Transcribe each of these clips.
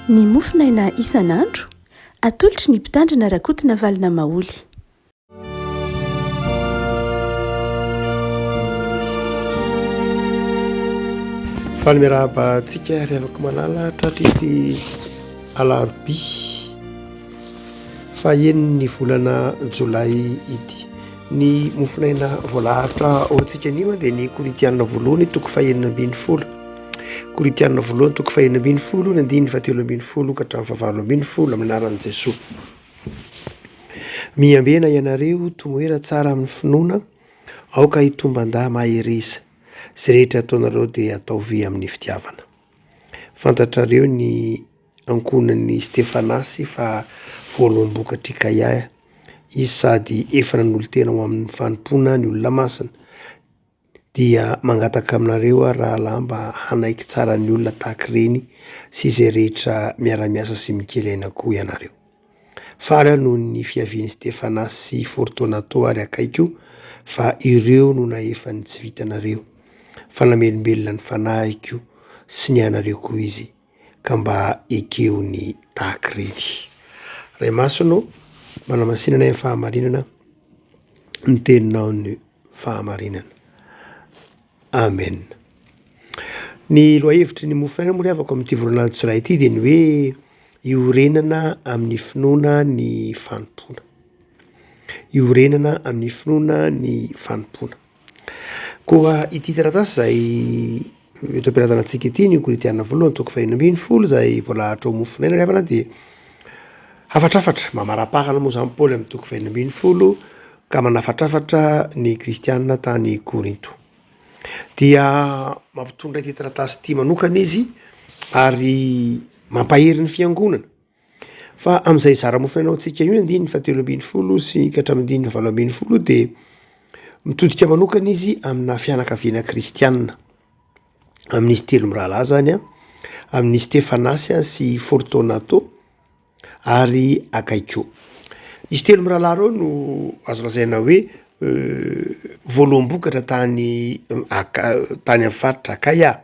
Ny mofonaina isan'andro, atolotry ny Mpitandrina Rakotonavalona Maholy. Faly miarahaba antsika ry havako malala tratry ity alarobia fahenin'ny volana jolay ity. Ny mofonaina voalahatra ho antsika anio dia ny Korintiana voalohany toko fahenina ambin'ny folo. Korintiana voalohany toko fahenina ambin'ny folo ny andininy fahatelo ambin'ny folo ka hatramin'ny fahavalo ambin'ny folo amin'ny anaran'i Jesoa. Miambena ianareo, tomoera tsara amin'ny finoana, aoka hitomban-dahy mahereza. Izay rehetra ataonareo dia ataovy amin'ny fitiavana. Fantatrareo ny ankohonan'i Stefanasy fa voaloham-bokatr'i Kaia izy sady efa nanolo-tena ho amin'ny fanompoana ny olona masina. Dia mangataka aminareo aho rahalahy mba hanaiky tsara ny olona tahaka ireny sy izay rehetra miara-miasa sy mikely aina koa ianareo. Faly aho noho ny fiavian'i Stefanasy sy Fortonato ary Akaiko fa ireo no nahefa ny tsy vitanareo, fa namelombelona ny fanahiko sy ny anareo koa izy, ka mba ekeo ny tahaka ireny. Ray Masina ô, manamasina anay amin'ny fahamarinana, ny teninao no fahamarinana. Amen. Ny lohahevitry ny mofonaina moa ry havako amin'ity volana jolay ity dia ny hoe iorenana amin'ny finoana ny fanompoana. Iorenana amin'ny finoana ny fanompoana. Koa ity taratasy izay eto am-pelatanantsika ity, ny Korintiana voalohany toko fahenina ambin'ny folo izay voalahatra ho mofonaina ry havana dia hafatrafatra, mamaraparana moa izany Paoly amin'ny toko fahenina ambin'ny folo ka manafatrafatra ny kristiana tany Korinto. Dia mampitondra ity taratasy ity manokana izy ary mampahery ny fiangonana. Fa amin'izay zara mofonaina ho antsika io ny andininy fahatelo ambin'ny folo sy ka hatramin'ny andininy fahavalo ambin'ny folo dia mitodika manokana izy amina fianakaviana kristiana. Amin'izy telo mirahalahy zany an, amin'i Stefanasy sy Fortonato. ary Akaiko. Izy telo mirahalahy ireo no azo lazaina hoe voaloham-bokatra tany Aka- tany amin'ny faritra Akaia.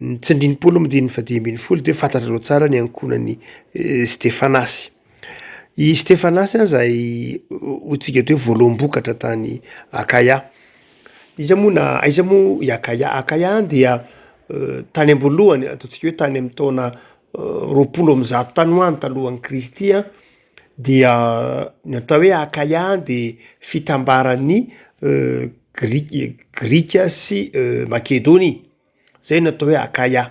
Ny tsindrin'i Paoly moa dia ny fahadimy ambin'ny folo de fantatrareo tsara ny ankohonan'i Stefanasy. I Stefanasy zay hoy tsika eto hoe voaloham-bokatra tany Akaia. Iza moa na aiza moa i Akaia? Akaia dia tany am-boalohany ataontsika hoe tany amin'ny taona 120 tany ho any talohan'i Kristy an, dia ny atao hoe Akaia dia fitambaran'ny Grik- Grika sy Makedonia, zay no atao hoe Akaia.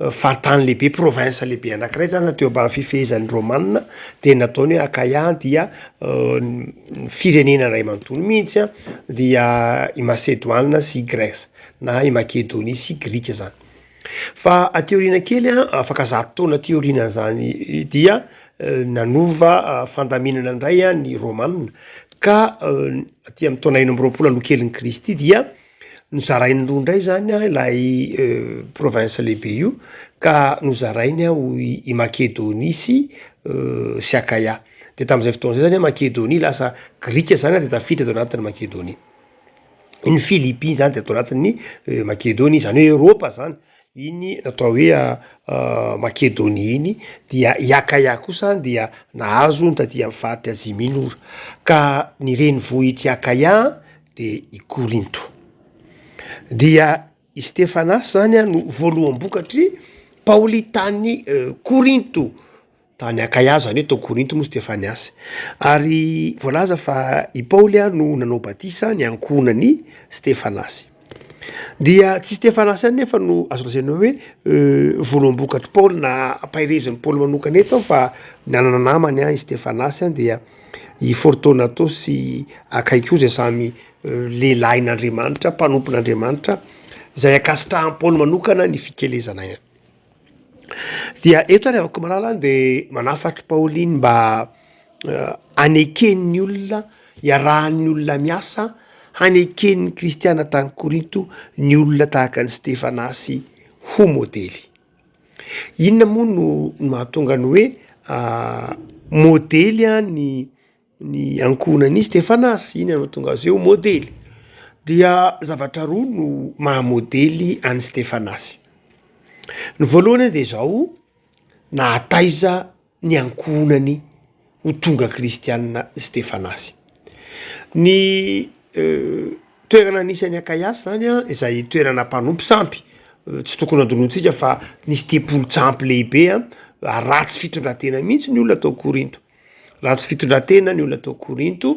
Faritany lehibe, province lehibe anakiray zany teo ambany fifehezan'ny Rômana de nataony hoe Akaia dia firenena iray manontolo mihitsy an, dia i Masedoana sy Grèce na i Makedonia sy Grika zany. Fa aty aoriana kely an, afaka zato taona aty aorianan'izany dia nanova fandaminana indray an ny Rômana ka aty amin'ny taona 26 aloha kelin'i Kristy dia nozarainy roa indray zany an ilay province lehibe io ka nozarainy ho i Makedonia sy sy Akaia. De tamin'izay fotoana zay zany an Makedonia lasa Grika zany an de tafiditra tao anatin'i Makedonia. Iny Philippines zany de atao anatin'ny Makedonia, zany hoe Eropa zany, iny natao hoe Makedonia iny, dia i Akaia kosa dia nahazo ny taty amin'ny faritry Azia Minora, ka ny renivohitr'i Akaia de i Korinto. Dia i Stefanasy zany a no voaloham-bokatr'i Paoly tany Korinto. Tany Akaia, izany hoe tao Korinto moa Stefaniasy. Ary voalaza fa i Paoly no nanao batisa ny ankohonan'i Stefanasy. Dia tsy Stefanasy ihany nefa no azo lazaina hoe voaloham-bokatr'i Paoly na ampaherezin'i Paoly manokana eto fa nanana namany i Stefanasy dia i Fortonato sy Akaiko izay samy lehilahin'Andriamanitra, mpanompon'Andriamanitra, izay ankasitrahan'i Paoly manokana ny fikelezana aina. Dia eto ary havako malala de manafatry Paoly iny mba haneken'ny olona, hiarahan'ny olona miasa, haneken'ny kristiana tany Korinto ny olona tahaka an'i Stefanasy ho modely. Inona moa no mahatonga ny hoe modely ny ny ankohonan'i Stefanasy, iny no mahatonga azy hoe ho modely, dia zavatra roa no maha modely an'i Stefanasy, ny voalohany de zao. Nahataiza ny ankohonany ho tonga kristianina Stefanasy. Ny toerana nisy an'i Akaiasy zany an, izay toerana mpanompo sampy, tsy tokony hadinointsika fa nisy tempolin-tsampy lehibe an, ary ratsy fitondran-tena mihitsy ny olona tao Korinto. Ratsy fitondran-tena ny olona tao Korinto,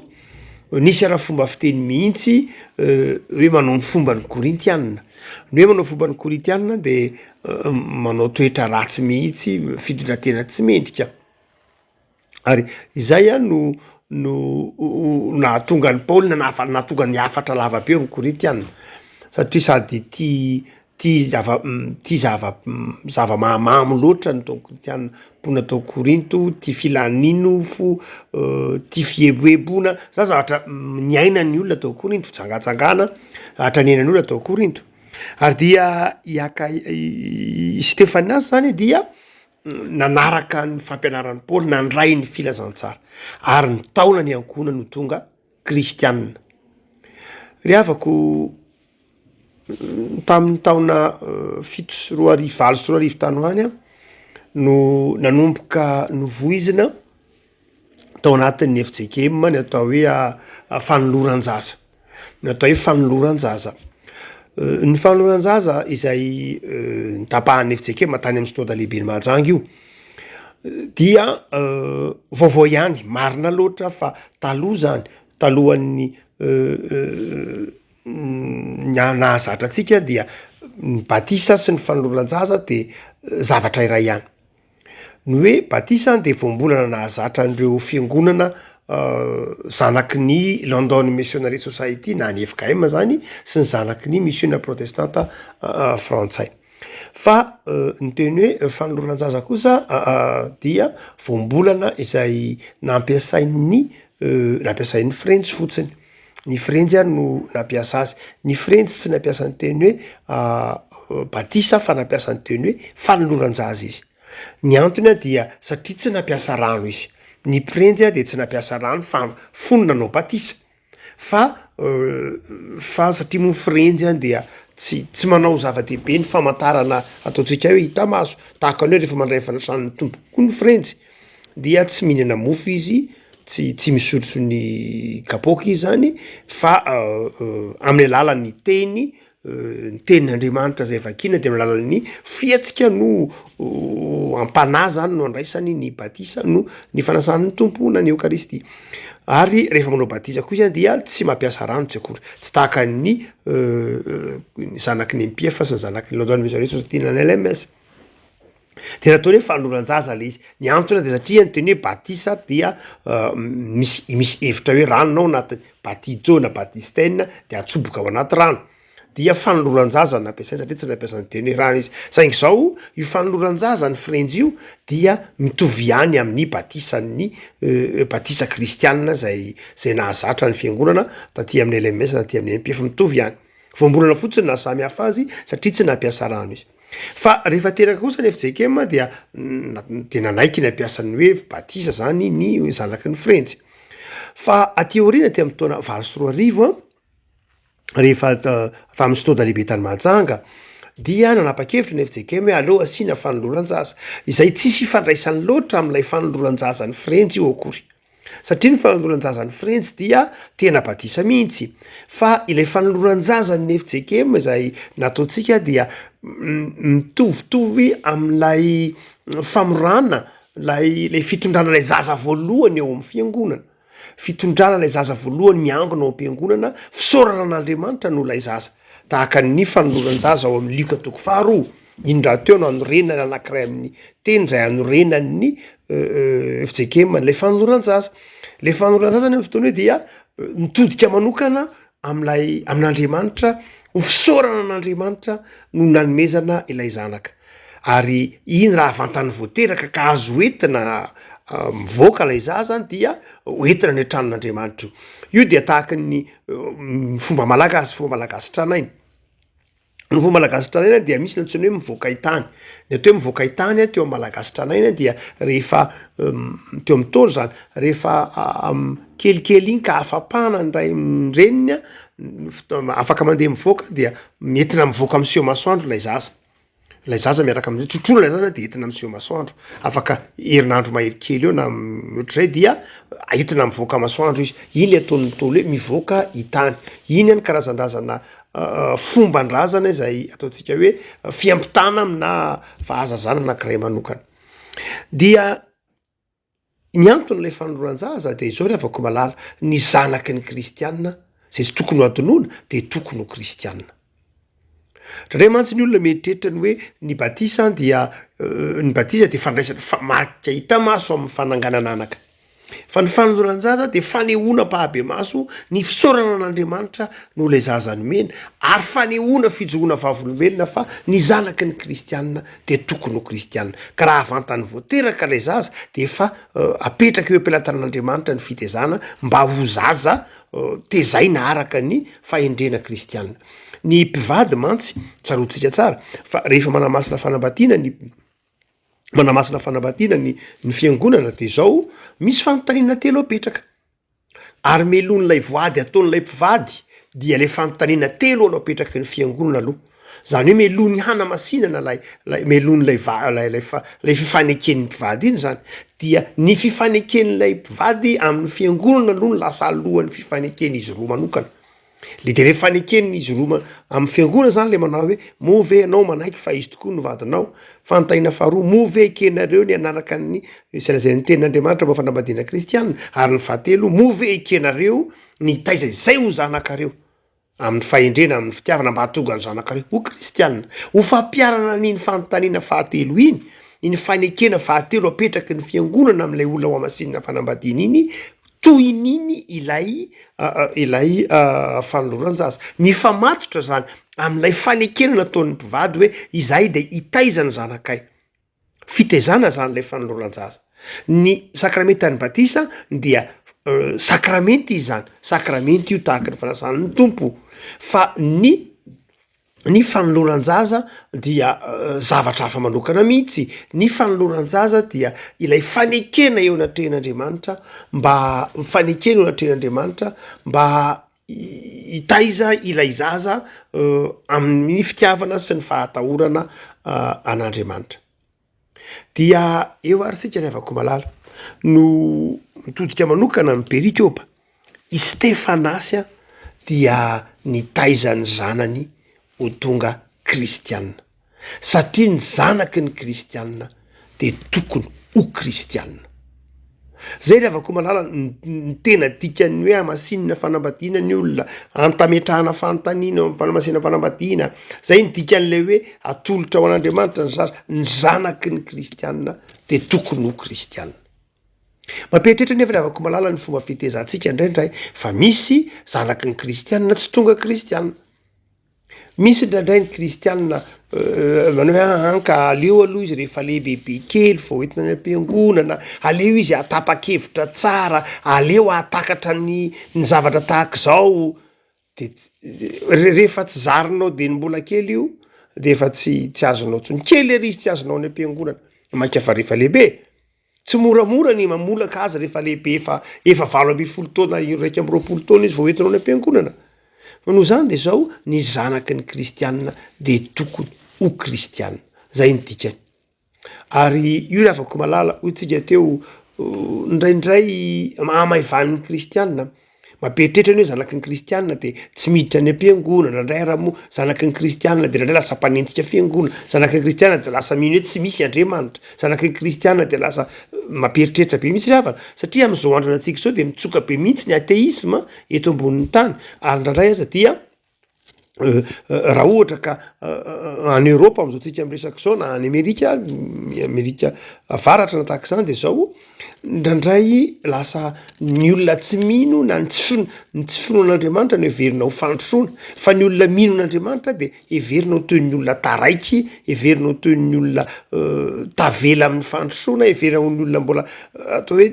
nisy ara fomba fiteny mihitsy hoe manao ny fomban'ny Korintiana, ny hoe manao fomban'ny Korintiana de manao toetra ratsy mihitsy, fitondran-tena tsy mendrika, ary izay a no no nahatonga an'i Paoly nanafa- nahatonga ny hafatra lava be eo am'Korintiana satria sady tia Tia zava tia zava zava-mahamamo loatra ny tao kristiana, mponina tao Korinto, tia filan'ny nofo, tia fieboeboana, zany zavatra niainan'ny olona tao Korinto, fijangajangana, zavatra niainan'ny olona tao Korinto, ary dia i Aka- i Stefanasy zany dia nanaraka ny fampianaran'i Paoly, nandray ny filazantsara ary nitaona ny ankohonany ho tonga kristiana. Ry havako. Tamin'ny taona 2007, 2008 tany ho any aho no nanomboka novoizina tao anatin'ny fjkm ny atao hoe fanoloran-jaza, ny atao hoe fanoloran-jaza. Ny fanoloran-jaza izay notapahan'ny fjkm tany amin'ny synoda lehiben'i Mahajanga io dia vaovao ihany, marina loatra fa taloha zany, talohan'ny Ny nahazatra antsika dia ny batisa sy ny fanoloran-jaza de zavatra iray ihany. Ny hoe batisa de voambolana nahazatra an'ireo fiangonana zanaky ny London Missionary Society na ny FKM zany sy ny zanaky ny misiona protestanta frantsay. Fa ny teny hoe fanoloran-jaza kosa dia voambolana izay nampiasain'ny nampiasain'ny frenjy fotsiny. Ny frenjy ary no nampiasa azy. Ny frenjy tsy nampiasa ny teny hoe batisa fa nampiasa ny teny hoe fanoloran-jaza izy. Ny antony a dia satria tsy nampiasa rano izy. Ny frenjy a dia tsy nampiasa rano fa fony nanao batisa fa fa satria moa ny frenjy a dia tsy tsy manao zava-dehibe ny famantarana ataontsika hoe hita maso, tahaka ny hoe rehefa mandray ny fanasan'ny Tompo koa ny frenjy dia tsy mihinana mofo izy, tsy tsy misotro ny kapoaka izy zany fa amin'ny alalan'ny teny, ny tenin'Andriamanitra zay vakiana de amin'ny alalan'ny fihetsika no am-panahy zany no andraisany ny batisa no ny fanasan'ny Tompo na ny eokaristia, ary rehefa manao batisa koa izy dia tsy mampiasa rano tsy akory, tsy tahaka ny ny zanaky ny MPF sy ny zanaky ny London Missionary Society na ny LMS. De nataony hoe fanoloran-jaza le izy, ny antony de satria ny teny hoe batisa dia misy misy hevitra hoe rano ao anatiny, batizo na batistena de atsoboka ao anaty rano, dia fanoloran-jaza no nampiasainy satria tsy nampiasa ny teny hoe rano izy, saingy zao io fanoloran-jaza ny frenjy io dia mitovy ihany amin'ny batisan'ny batisa kristianina zay zay nahazatra ny fiangonana taty amin'ny LMS na taty amin'ny MPF mitovy ihany. Voambolana fotsiny naha samy hafa azy satria tsy nampiasa rano izy. Fa rehefa teraka kosa ny fjkm dia dia nanaiky ny hampiasa ny hoe batisa zany ny zanaky ny frenjy. Fa aty aoriana aty amin'ny taona 2008 an, rehefa tamin'ny synoda lehibe tany Mahajanga dia nanapa-kevitra ny fjkm hoe aleo asiana fanoloran-jaza, izay tsisy ifandraisany loatra amin'ilay fanoloran-jaza ny frenjy io akory. Satria ny fanoloran-jaza ny frenjy dia tena batisa mihitsy, fa ilay fanoloran-jaza ny fjkm izay nataontsika dia mitovitovy amin'ilay famorana ilay ilay fitondrana ilay zaza voalohany ao amin'ny fiangonana, fitondrana ilay zaza voalohany miangona ao am-piangonana, fisaorana an'Andriamanitra noho ilay zaza, tahaka ny fanoloran-jaza ao amin'ny Lioka toko faharoa. Iny rahateo no anorenana anankiray amin'ny teny izay anorenan'ny fjkm an'ilay fanonoran-jaza. Le fanonoran-jaza anie fotoana io dia mitodika manokana amin'ilay amin'Andriamanitra ho fisaorana an'Andriamanitra no nanomezana ilay zanaka. Ary iny raha vantany vao teraka ka azo hoentina mivoaka ilay zaza dia hoentina any an-tranon'Andriamanitra io. Io dia tahaka ny fomba malagasy, fomba malagasy tranainy. Ny fomba malagasy tranainy dia misy ny antsoina hoe mivoaka itany, ny atao hoe mivoaka itany teo amin'ny malagasy tranainy dia rehefa teo amin'ny Ntaolo zany, rehefa kelikely iny ka afa-pahana ny ray aman-dreniny an, afaka mandeha mivoaka dia entina mivoaka miseho masoandro ilay zaza. Ilay zaza miaraka amin'izay, trotroina ilay zaza de entina miseho masoandro, afaka herinandro mahery kely eo na ohatr'izay dia entina mivoaka masoandro izy, iny le ataon'ny Ntaolo hoe mivoaka itany, iny any karazan-drazana fomban-drazana izay ataontsika hoe fiampitana aminà fahazazana anakiray manokana. Dia Ny anton'ilay fanoloran-jaza dia izao ry havako malala, ny zanaky ny kristiana izay tsy tokony ho adinoina dia tokony ho kristiana. Indraindray mantsy ny olona mieritreritra ny hoe ny batisa dia ny batisa dia fandraisana fa- marika hita maso amin'ny fananganana anaka. Fa ny fanoloran-jaza dia fanehoana ampahabemaso ny fisaorana an'Andriamanitra noho ilay zaza nomena ary fanehoana fijoroana vavolombelona fa ny zanaky ny kristiana dia tokony ho kristiana. Ka raha vantany vao teraka ilay zaza dia efa apetraka eo am-pelatanan'Andriamanitra ny fitezana mba ho zaza tezaina araka ny fahendrena kristiana. Ny mpivady mantsy, tsaroantsika tsara fa rehefa manamasina fanambadiana ny manamasina fanambadiana ny ny fiangonana de zao misy fanontaniana telo apetraka. Ary melohin'ilay voady ataon'ilay mpivady dia ilay fanontaniana telo aloha apetraky ny fiangonana aloha. Izany hoe melohin'ny hanamasinana ilay ilay melohin'ilay va- ilay ilay fa- ilay fifaneken'ny mpivady iny izany. Dia ny fifaneken'ilay mpivady amin'ny fiangonana aloha no lasa alohan'ny fifaneken'izy roa manokana. Le de rehefa neken'izy roa ma- amin'ny fiangonana zany le manao hoe moa ve ianao manaiky fa izy tokoa no vadinao? Fanontaniana faharoa, moa ve ekenareo ny hanaraka ny izay lazain'ny tenin'Andriamanitra momba fanambadiana kristiana? Ary ny fahatelo, moa ve ekenareo ny hitaiza izay ho zanakareo amin'ny fahendrena, amin'ny fitiavana mba hahatonga ny zanakareo ho kristiana? Ho fampiharana an'iny fanontaniana fahatelo iny, iny fanekena fahatelo apetraky ny fiangonana amin'ilay olona hohamasinina fanambadiana iny, Tohin'iny ilay ilay fanoloran-jaza. Mifamatotra zany amin'ilay fanekena nataon'ny mpivady hoe izahay dia hitaiza ny zanakay. Fitaizana zany ilay fanoloran-jaza. Ny sakramentan'ny batisa dia sakramenta izy zany, sakramenta io tahaka ny fanasan'ny Tompo fa ny Ny fanoloran-jaza dia zavatra hafa manokana mihitsy, ny fanoloran-jaza dia ilay fanekena eo anatrehan'Andriamanitra mba fanekena eo anatrehan'Andriamanitra mba hitaiza ilay zaza amin'ny fitiavana sy ny fahatahorana an'Andriamanitra. Dia eo ary isika ry havako malala no mitodika manokana amin'ny perikopa, i Stefanasy dia nitaiza ny zanany ho tonga kristiana, satria ny zanaky ny kristiana dia tokony ho kristiana. Zay ry havako malala ny tena dikan'ny hoe hamasinina fanambadiana ny olona, antametrahana fanontaniana eo am-panamasinana fanambadiana, zay ny dikan'ilay hoe atolotra ho an'Andriamanitra ny zaza, ny zanaky ny kristiana de tokony ho kristiana. Mampieritreritra nefa ry havako malala ny fomba fitezantsika indraindray fa misy zanaky ny kristiana tsy tonga kristiana. Misy indraindray ny kristianina manao hoe aa ka aleo aloha izy rehefa lehibebe kely vao entina any am-piangonana, aleo izy hahatapa-kevitra tsara, aleo hahatakatra ny ny zavatra tahak'izao, de ts- re- rehefa tsy zarinao dieny mbola kely io de efa tsy tsy azonao intsony, kely ery izy tsy azonao any am-piangonana, mainka fa rehefa lehibe. Tsy moramora ny mamolaka azy rehefa lehibe efa efa 18 taona 21 taona izy vao entinao any am-piangonana. Fa noho izany de zao, ny zanaky ny kristianina de tokony ho kristianina, zay ny dikany. Ary io ry havako malala, hoy tsika teo, indraindray hamaivanin'ny kristianina. Mampieritreritra ny hoe zanaky ny kristianina de tsy miditra any am-piangonana, indraindray ara moa zanaky ny kristianina de indraindray lasa mpanenjika fiangonana, zanaky ny kristianina de lasa mino hoe tsy misy Andriamanitra, zanaky ny kristianina de lasa mampieritreritra be mihitsy ry havana, satria am'zao andronantsika zao de mitsoka be mihitsy ny atheisme eto ambonin'ny tany ary indraindray aza dia Raha ohatra ka any Eoropa am'zao tsika miresaka zao na any Amerika, Amerika avaratra na tahaka izany de zao, indraindray lasa ny olona tsy mino na ny tsy fin- ny tsy finoana an'Andriamanitra no heverina ho fandrosoana, fa ny olona mino an'Andriamanitra de heverina ho toy ny olona taraiky, heverina ho toy ny olona tavela amin'ny fandrosoana, heverina ho ny olona mbola atao hoe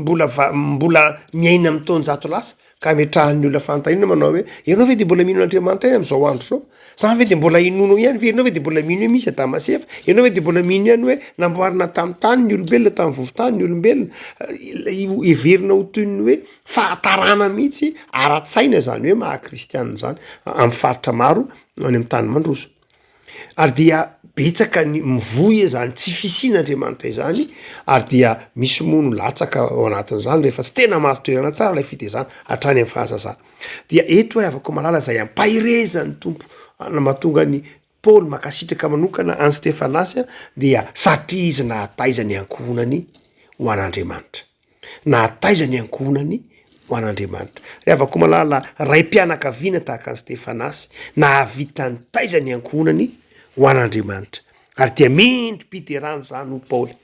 mbola va- mbola miaina amin'ny taonjato lasa. Ka ametrahan'ny olona fanontaniana manao hoe, ianao ve dia mbola mino an'Andriamanitra ihany amin'izao andro izao? Zany ve dia mbola inoanao ihany ve? Ianao ve dia mbola mino hoe misy Adama sy Eva? Ianao ve dia mbola mino ihany hoe namboarina tamin'ny tany ny olombelona, tamin'ny vovo-tany ny olombelona? Ilay heverina ho toy ny hoe fahatarana mihitsy ara-tsaina izany hoe maha kristianina izany amin'ny faritra maro any amin'ny tany mandroso. Ary dia betsaka ny mivoy izany tsy fisian'Andriamanitra izany ary dia misy moa no latsaka ao anatin'izany rehefa tsy tena marin-toerana tsara ilay fitezana hatrany amin'ny fahazazana. Dia eto ry havako malala izay ampaherezan'ny Tompo mahatonga an'i Paoly mankasitraka manokana an'i Stefanasy dia satria izy nahataiza ny ankohonany ho an'Andriamanitra. Nahataiza ny ankohonany ho an'Andriamanitra. Ry havako malala, raim-pianakaviana tahaka an'i Stefanasy, nahavita nitaiza ny ankohonany ho an'Andriamanitra. Ary dia mendri-piderana izany hoy Paoly.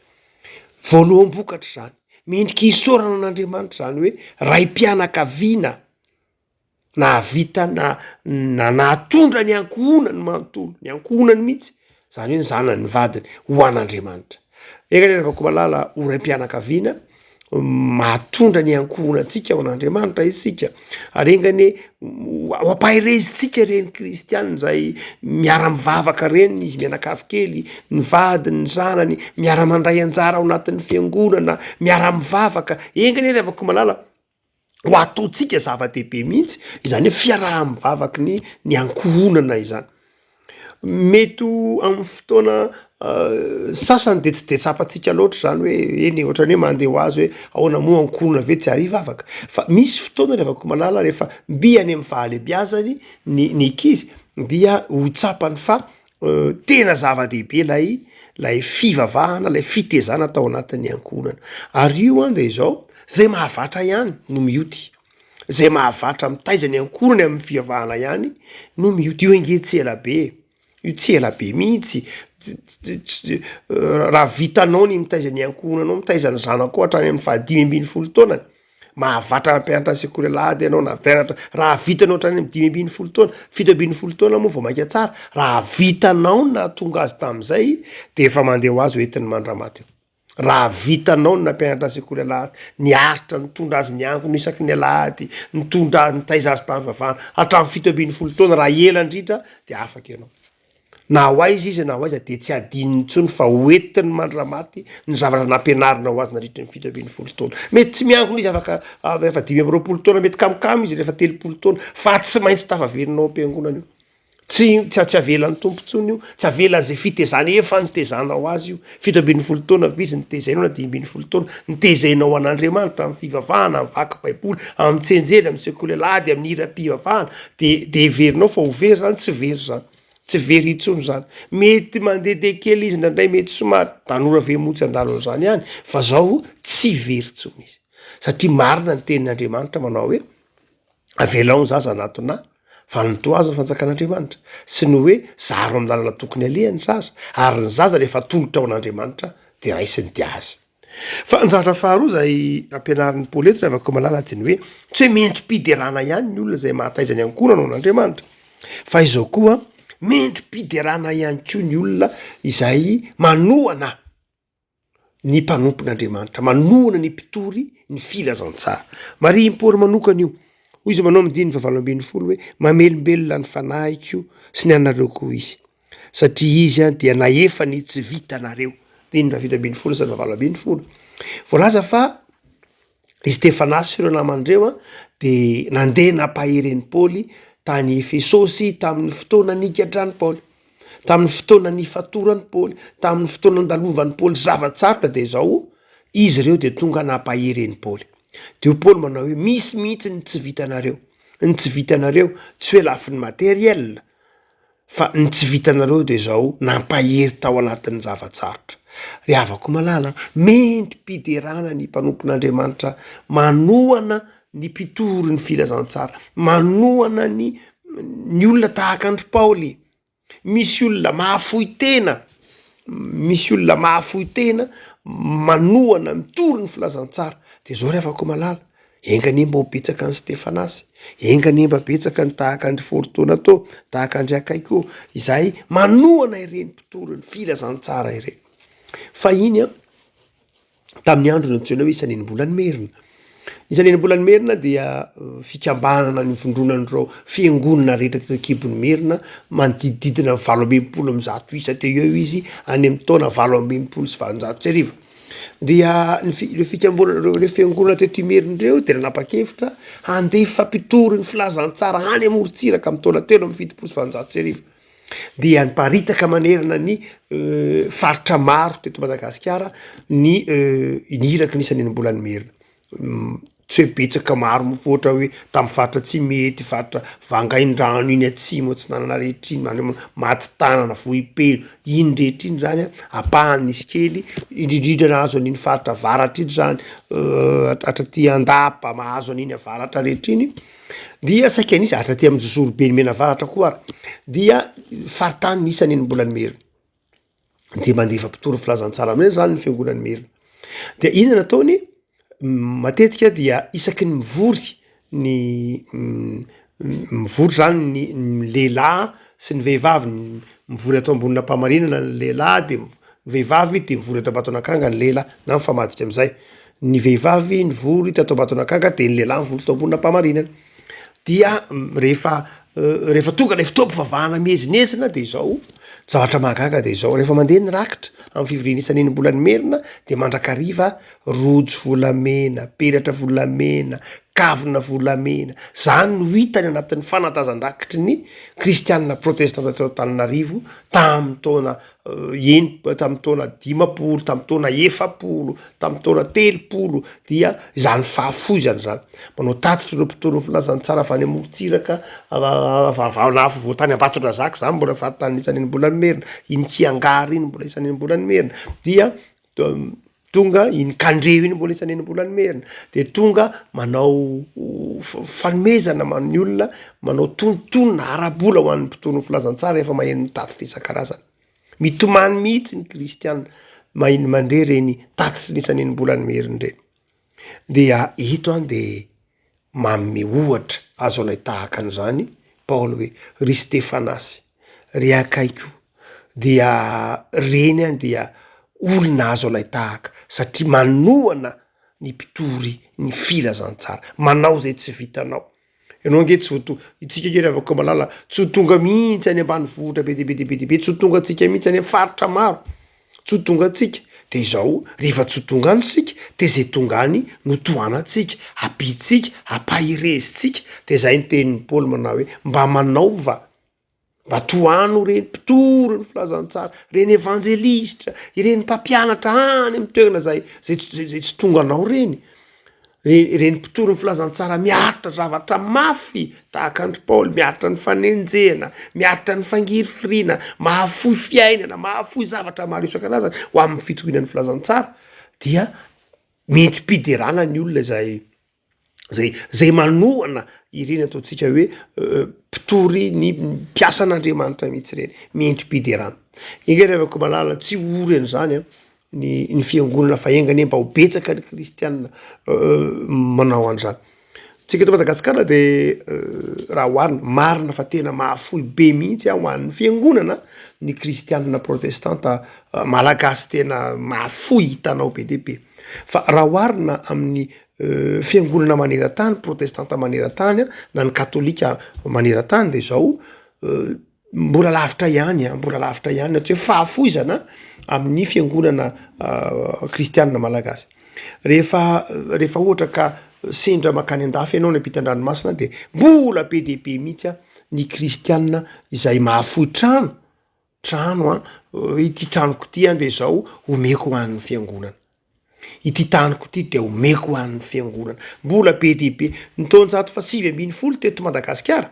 Voaloham-bokatra izany. Mendrika hisaorana an'Andriamanitra izany hoe raim-pianakaviana nahavita na na nahatondra ny ankohonany manontolo, ny ankohonany mihitsy, zany hoe ny zanany, ny vadiny ho an'Andriamanitra. Eka anie ry havako malala ho raim-pianakaviana mahatondra ny ankohonantsika ho an'Andriamanitra isika, ary enga anie ho ampaherezintsika ireny kristianina izay miara-mivavaka ireny izy mianakavy kely, ny vadiny, ny zanany, miara-mandray anjara ao anatin'ny fiangonana, miara-mivavaka, enga anie ry havako malala ho ataontsika zava-dehibe mihitsy izany hoe fiaraha-mivavaky ny ny ankohonana izany. Mety ho amin'ny fotoana sasany de tsy de tsapantsika loatra zany hoe eny e ohatran'ny hoe mandeha ho azy hoe ahoana moa ankohonana ve tsy ary hivavaka? Fa misy fotoana ry havako malala rehefa mby any amin'ny fahalebiazany ny ny ankizy dia ho tsapany fa tena zava-dehibe lay lay fivavahana, lay fitezana tao anatin'ny ankohonana. Ary io an de izao, zay mahavatra ihany no mioty, zay mahavatra mitaiza ny ankohonany amin'ny fivavahana ihany no mioty, io ange tsy ela be e, io tsy ela be mihitsy, raha vitanao ny mitaiza ny ankohonanao, mitaiza ny zanakao hatrany amin'ny fahadimy ambin'ny folo taonany, Mahavatra hampianatra sekoly alahady ianao na hampianatra, raha vitanao hatrany amin'ny 15 taona, 17 taona moa vao mainka tsara, raha vitanao ny nahatonga azy tamin'izay de efa mandeha ho azy hoentiny mandramaty eo. Raha vitanao ny nampianatra sekoly alahady, niaritra nitondra azy niangona isaky ny alahady, nitondra azy nitaiza azy tamin'ny fivavahana hatramin'ny 17 taona, raha ela indrindra de afaka ianao. Na ho aiza izy na ho aiza dia tsy hadinony intsony fa ho entiny mandra-maty ny zavatra nampianarina ho azy nandritry ny 17 taona. Mety tsy miangona izy afaka rehefa 25 taona, mety kamokamo izy rehefa 30 taona, fa tsy maintsy tafaverina ao am-piangonana io. Tsy tsy tsy avelan'ny Tompo intsony io, tsy avelan'izay fitezana efa nitezanao azy io. 17 taona ve izy nitezainao na 15 taona, nitezainao an'Andriamanitra amin'ny fivavahana, amin'ny vaky baiboly, amin'ny tsianjery, amin'ny sekoly alahady, amin'ny hiram-pivavahana, de de heverinao fa ho very zany, tsy very zany. Tsy very intsony zany. Mety mandehandeha kely izy indraindray, mety somary, tanora ve moa tsy handalo an'izany ihany, fa zao tsy very intsony izy. Satria marina ny tenin'Andriamanitra manao hoe, avelao ny zaza hanatona ahy, fa ny toa azy ny fanjakan'Andriamanitra. Sy ny hoe, zaro amin'ny lalana tokony aleha ny zaza, ary ny zaza rehefa atolotra ho an'Andriamanitra de raisiny dia azy. Fa ny zavatra faharoa izay ampianarin'i Paoly eto ry havako malala dia ny hoe tsy hoe mendri-piderana ihany ny olona izay mahataiza ny ankohonana ho an'Andriamanitra fa izao koa mendri-piderana ihany koa ny olona izay manohana ny mpanompon'Andriamanitra, manohana ny mpitory ny filazantsara. Marihin'i Paoly manokana io. Hoy izy manao amin'ny andininy fahavalo ambin'ny folo hoe mamelombelona ny fanahiko sy ny anareo koa izy. Satria izy dia nahefa ny tsy vitanareo. Andininy faha-17 sy faha-18. Voalaza fa i Stefanasy sy ireo namany ireo dia nandeha nampahery an'i Paoly tany Efesosy tamin'ny fotoana nigadran'i Paoly, tamin'ny fotoana nifatoran'i Paoly, tamin'ny fotoana nandalovan'i Paoly zava-tsarotra dia izao izy ireo dia tonga nampahery an'i Paoly. Dia hoy Paoly manao hoe misy mihitsy ny tsy vitanareo, ny tsy vitanareo tsy hoe lafiny materiel, Fa ny tsy vitanareo dia izao, nampahery tao anatin'ny zava-tsarotra. Ry havako malala, mendri-piderana ny mpanompon'Andriamanitra manohana ny mpitory ny filazantsara, manohana ny ny olona tahaka an-dry Paoly. Misy olona mahafoy tena, misy olona mahafoy tena manohana, mitory ny filazantsara. Dia izao ry havako malala, Enga anie mba ho betsaka an'i Stefanasy, enga anie mba betsaka ny tahaka an-dry Fortonato, tahaka an-dry Akaiko, izay manohana ireny mpitory ny filazantsara ireny. Fahiny an, tamin'ny andro nantsoina hoe Isan'Enimbolan'ny Merina. Isan'Enimbolan'ny Merina dia fikambanana nivondronan'ireo fiangonana rehetra teto an-kibon'ny Merina, manodidididina ny 168 isa teo eo izy any amin'ny taona 1868. Dia ny fi- ireo fikambanana ireo ireo fiangonana teto Imerina ireo dia nanapa-kevitra handefa mpitory ny filazantsara any amorontsiraka amin'ny taona 1873. Dia niparitaka manerana ny faritra maro teto Madagasikara ny ny iraky ny isan'enim-bolan'ny Merina. Tsy hoe betsaka maro mivoatra hoe tamin'ny faritra Tsimihety, faritra Vangaindrano iny atsimo atsinanana rehetra iny, any Matitanana, Vohipeno, iny rehetra iny zany an, ampahany nisy kely, indrindrindra nahazo an'iny faritra avaratra iny zany, hatraty Andapa, mahazo an'iny avaratra rehetra iny, dia saika nisy hatraty amin'Anjozorobe ny Menavaratra koa ary, dia faritany nisy an'iny Mbolan'ny Merina. De mandefa mpitory filazantsara amin'ireny zany ny fiangonan'ny Merina. De inona no ataony? Matetika dia isaky ny mivory ny mivory zany ny ny lehilahy sy ny vehivavy, mivory ato Ambonin'Ampamarinana ny lehilahy de ny vehivavy de mivory ato Ambatonakanga ny lehilahy na mifamadika am'zay, ny vehivavy nivory tato Ambatonakanga de ny lehilahy nivory tao Ambonin'Ampamarinana. Dia rehefa rehefa tonga ilay fotoam-pivavahana miezinezina de izao, zavatra mahagaga de izao, rehefa mandeha ny rakitra amin'ny fivoriana isan'enim-bolan'ny Merina de mandrakariva rojo volamena, peratra volamena, kavina volamena, zany no hita any anatin'ny fanantazan-drakitry ny kristianina protestanta teo Antananarivo tamin'ny taona eny tamin'ny taona 50, tamin'ny taona 40, tamin'ny taona 30 dia izany fahafoizana izany. Manao tatitra ireo mpitory ny filazantsara avy any amorontsiraka avy na afovoantany Ambatondrazaka izany mbola faritany isan'ny Enim-bolan'ny Merina, iny Kiangary iny mbola isan'ny Enim-bolan'ny Merina dia tonga iny Kandreho iny mbola isan'ny Enim-bolan'ny Merina de tonga manao fanomezana ny olona manao tonontonona ara-bola ho an'ny mpitory ny filazantsara rehefa maheno ny tatitra isan-karazany. Mitomany mihitsy ny kristiana maheno mandre ireny tatitry ny isan'ny Enim-bolan'ny Merina ireny. Dia eto an de manome ohatra azo alay tahaka an'izany Paoly hoe ry Stefanasy, ry Akaiko, dia reny an dia olona azo alay tahaka satria manohana ny mpitory ny filazantsara, manao zay tsy vitanao. Ianao ange tsy ho to- itsika ange ry havako malala tsy ho tonga mihitsy any ambanivohitra be dia be dia be dia be, tsy ho tonga antsika mihitsy any am-faritra maro, tsy ho tonga antsika, de izao rehefa tsy ho tonga any isika de zay tonga any no tohanantsika, ampiantsika, ampaherezintsika, de zay ny tenin'i Paoly manao hoe mba manaova Mba tohano ireny mpitory ny filazantsara, ireny evanjelistra, ireny mpampianatra any amin'ny toerana zay zay tsy zay tsy tonga anao ireny, re- ireny mpitory ny filazantsara miaritra zavatra mafy tahaka an-dry Paoly, miaritra ny fanenjehana, miaritra ny fangirifiriana, mahafoy fiainana, mahafoy zavatra maro isan-karazany ho amin'ny fitoriana ny filazantsara dia mendri-piderana ny olona izay zay zay manohana ireny ataontsika hoe mpitory ny mpiasan'Andriamanitra mihitsy ireny, mendri-piderana. Enga ry havako malala tsy ho ory an'izany an ny ny fiangonana fa enga anie mba ho betsaka ny kristianina manao an'izany. Tsika eto Madagasikara de raha oharina, marina fa tena mahafoy be mihitsy an ho an'ny fiangonana ny kristianina protestanta malagasy tena mahafoy hitanao be dia be, fa raha oharina amin'ny fiangonana maneran-tany, protestanta maneran-tany na ny katolika maneran-tany de zao, mbola lavitra ihany an, mbola lavitra ihany ny atao hoe fahafoizana amin'ny fiangonana kristianina malagasy. Rehefa rehefa ohatra ka sendra makany an-dafy ianao any ampitan-dranomasina de mbola be dia be mihitsy an ny kristianina izay mahafoy trano, trano an, hoe ity tranoko ity an de zao omeko ho an'ny fiangonana. Ity taniko ity dia omeko ho an'ny fiangonana. Mbola be dia be. Ny taonjato faha-19 teto Madagasikara,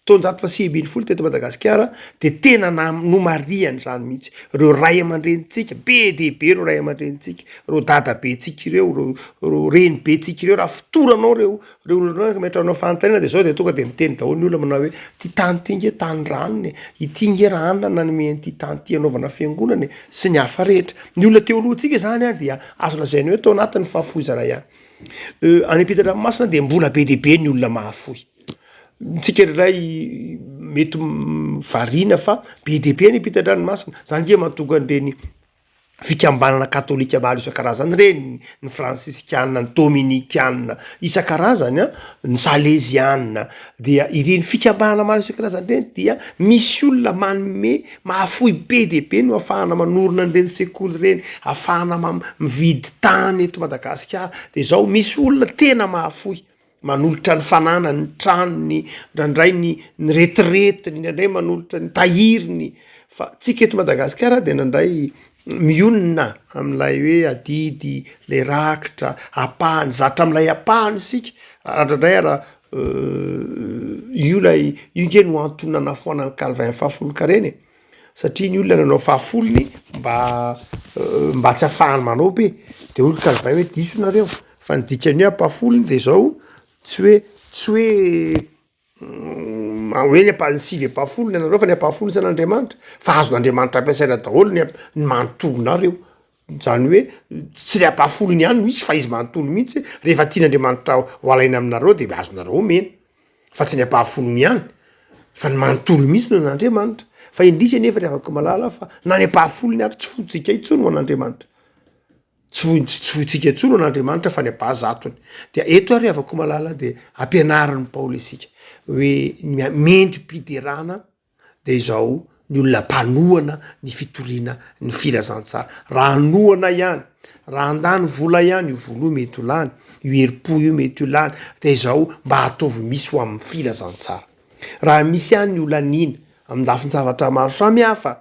taonjato faha-19 teto Madagasikara dia tena na- nomarihana izany mihitsy. Ireo ray aman-drenintsika, be dia be ireo ray aman-drenintsika, ireo dadabentsika ireo, ireo ireo renibentsika ireo, raha fotoranao ireo Reo olona reo ametrahanao fanontaniana de zao de tonga de miteny daholo ny olona manao hoe ty tany ty nge tany ranona e, ity nge ranona nanome an'ity tany ty hanaovana fiangonana e, sy ny hafa rehetra. Ny olona teo alohantsika zany an dia azo lazaina hoe tao anatin'ny fahafoizana ihany. Any ampitan-dranomasina de mbola be dia be ny olona mahafoy. Tsika indray mety variana fa be dia be any ampitan-dranomasina, zany nge mahatonga an'ireny fikambanana katolika maro isan-karazany ireny, ny fransiskana, ny dominikana, isan-karazany an, ny saleziana, dia ireny fikambanana maro isan-karazany ireny dia misy olona manome mahafoy be dia be no ahafahana manorina an'ireny sekoly ireny, ahafahana mividy tany eto Madagasikara, de zao misy olona tena mahafoy. Manolotra ny fananany, ny tranony, indraindray ny ny retiretiny, indraindray manolotra ny tahiriny, fa tsika eto Madagasikara de indraindray mionona am'lay hoe adidy, le rakitra, ampahany, zatra am'lay ampahany isika, ary indraindray ara io lay io nge no antony nanafoanan'i Calvin fahafolonkarena e, satria ny olona nanao fahafolony mba mba tsy ahafahany manao be, de hoy Calvin hoe diso nareo fa ny dikan'ny hoe ampahafolony de zao tsy hoe tsy hoe hoe ny ampa- ny sivy ampahafolony anareo fa ny ampahafolony tsy an'Andriamanitra fa azon'Andriamanitra ampiasaina daholo ny ny manontolonareo, zany hoe tsy le ampahafolony ihany no izy fa izy manontolo mihitsy rehefa tian'Andriamanitra ho alaina aminareo de azonareo omena fa tsy ny ampahafolony ihany fa ny manontolo mihitsy no an'Andriamanitra, fa indrisy anefa ry havako malala fa na ny ampahafolony ary tsy fointsika intsony ho an'Andriamanitra. Tsy foin- tsy fointsika intsony ho an'Andriamanitra fa ny ampahazatony. Dia eto ary havako malala dia ampianarin'i Paoly isika hoe ny mendri-piderana dia izao ny olona mpanohana ny fitoriana ny filazantsara. Raha hanohana ihany, raha handany vola ihany, io vola io mety ho lany, io herim-po io mety ho lany, dia izao mba ataovy misy ho amin'ny filazantsara. Raha misy ihany ny holaniana amin'ny lafin-javatra maro samihafa,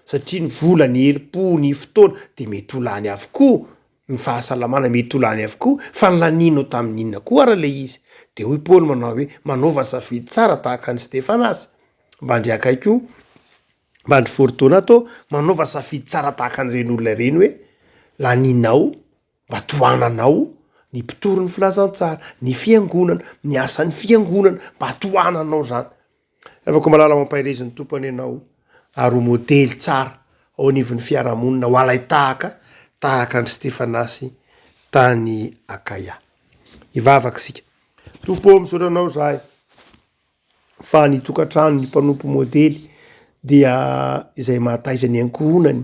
satria ny vola, ny herim-po, ny fotoana dia mety ho lany avokoa, ny fahasalamana mety ho lany avokoa, fa ny lanianao tamin'ny inona koa ara ilay izy? Dia hoy Paoly manao hoe, manaova safidy tsara tahaka an'i Stefanasy, mba ndry akaiky io, mba ndry Fortonato, manaova safidy tsara tahaka an'ireny olona ireny hoe, lanianao mba tohananao ny mpitory ny filazantsara, ny fiangonana, ny asan'ny fiangonana, mba tohananao zany. Ravako malala ho ampaherezin'ny Tompo anie ianao ary ho modely tsara ao anivon'ny fiarahamonina ho alai-tahaka tahaka an-dry Stefanasy tany Akaia. Hivavaka isika. Tompo ô, misaotra anao izahay fa ny tokantrano ny mpanompo modely dia izay mahataiza ny ankohonany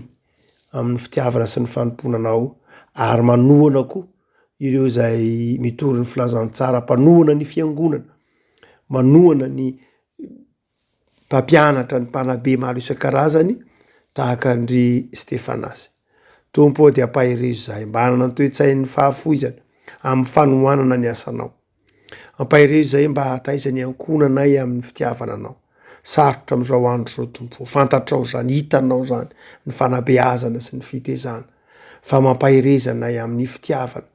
amin'ny fitiavana sy ny fanompoana anao ary manohana koa ireo izay mitory ny filazantsara, mpanohana ny fiangonana, manohana ny mpampianatra, ny mpanabe maro isan-karazany tahaka an-dry Stefanasy. Tompo ô dia ampaherezo izahay mba hanana ny toe-tsain'ny fahafoizana amin'ny fanohanana ny asanao. Ampaherezo izahay mba hahataiza ny ankohonanay amin'ny fitiavana anao. Sarotra amin'izao andro izao Tompo ô, fantatrao izany, hitanao izany, ny fanabeazana sy ny fitezana, fa mampahereza anay amin'ny fitiavana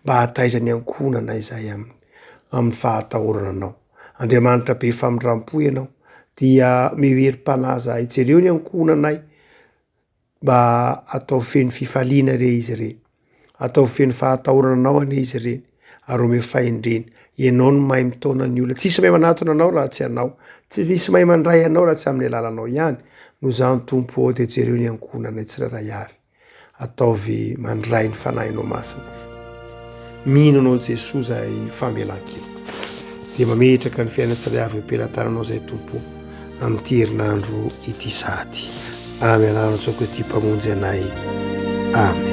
mba hahataiza ny ankohonanay izahay amin'ny amin'ny fahatahorana anao. Andriamanitra be famindram-po ianao, dia omeo herim-panahy izahay, jereo ny ankohonanay, Mba ataovy feno fifaliana re izy ireny. Ataovy feno fahatahorana anao anie izy ireny, ary omeo fahendrena. Ianao no mahay mitaona ny olona. Tsisy mahay manatona anao raha tsy ianao. Tsy misy mahay mandray anao raha tsy amin'ny alalanao ihany. Noho izany Tompo ô dia jereo ny ankohonanay tsirairay avy. Ataovy mandray ny Fanahinao Masina. Mino anao Jesoa zahay famelan-keloka. Dia mametraka ny fiainana tsirairay avy eo am-pelatananao zahay Tompo ô. amin'ity herinandro ity sahady. Amin'ny anaran'i Jesoa Kristy Mpamonjy anay. Amen.